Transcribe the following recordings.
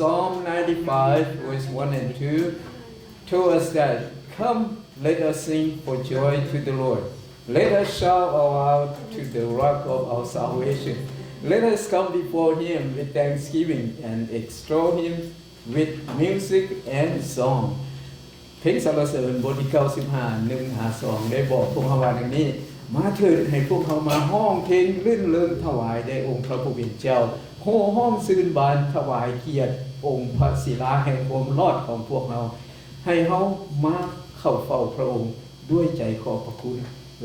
Psalm ninety-five, verse one and two, told us that, "Come, let us sing for joy to the Lord. Let us shout aloud to the rock of our salvation. Let us come before him with thanksgiving and extol him with music and song." ເພງສັນລະເສີນບົດທີເກົ້າສິບຫ້າ ໜຶ່ງຫາສອງ ໄດ້ບອກພວກເຮົາວ່າດັ່ງນີ້, ມາເຖີດ ໃຫ້ພວກເຮົາມາຮ້ອງເພງລື່ນເລີງຖວາຍແດ່ອົງພະຜູ້ເປັນເຈົ້າ, ໂຫ່ຮ້ອງຊື່ນບານຖວາຍກຽດອົງພະສີລາແຫ່ງຄວາມລອດຂອງພວກເຮົາ. ໃຫ້ເຮົາມາເຂົ້າເຝົ້າພະອົງດ້ວຍໃຈຂອບພະຄຸນ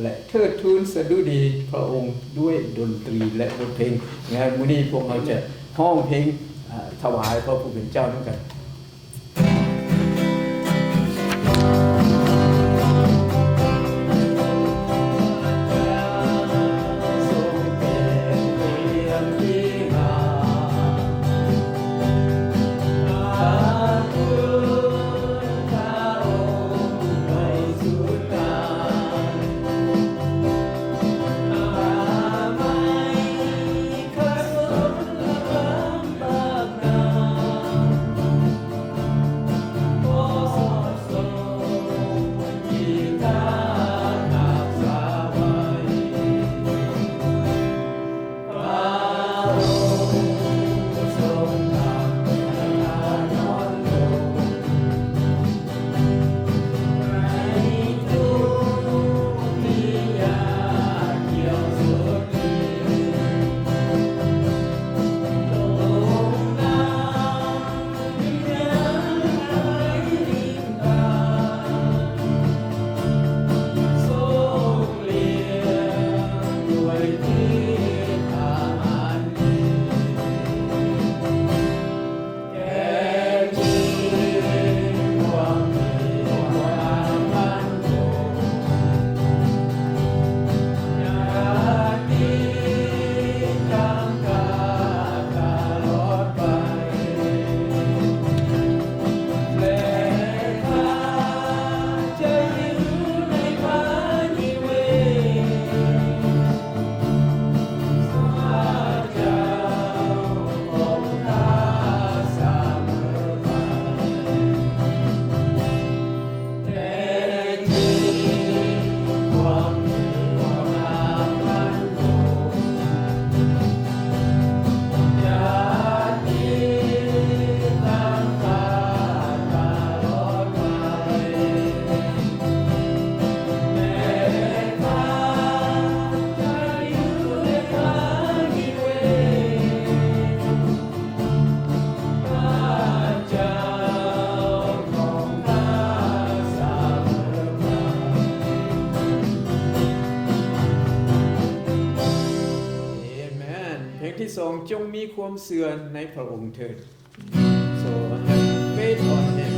ແລະ ເທີດທູນສະດຸດີພະອົງດ້ວຍດົນຕີ ແລະ ບົດເພງ. ງານມື້ນີ້ພວກເຮົາຈະຮ້ອງເພງ ອາ ຖວາຍພະຜູ້ເປັນເຈົ້ານຳກັນ. Amen. ເພງທີສອງ, ຈົ່ງມີຄວາມເຊື່ອໃນພະອົງເຖີດ. So, have faith on him.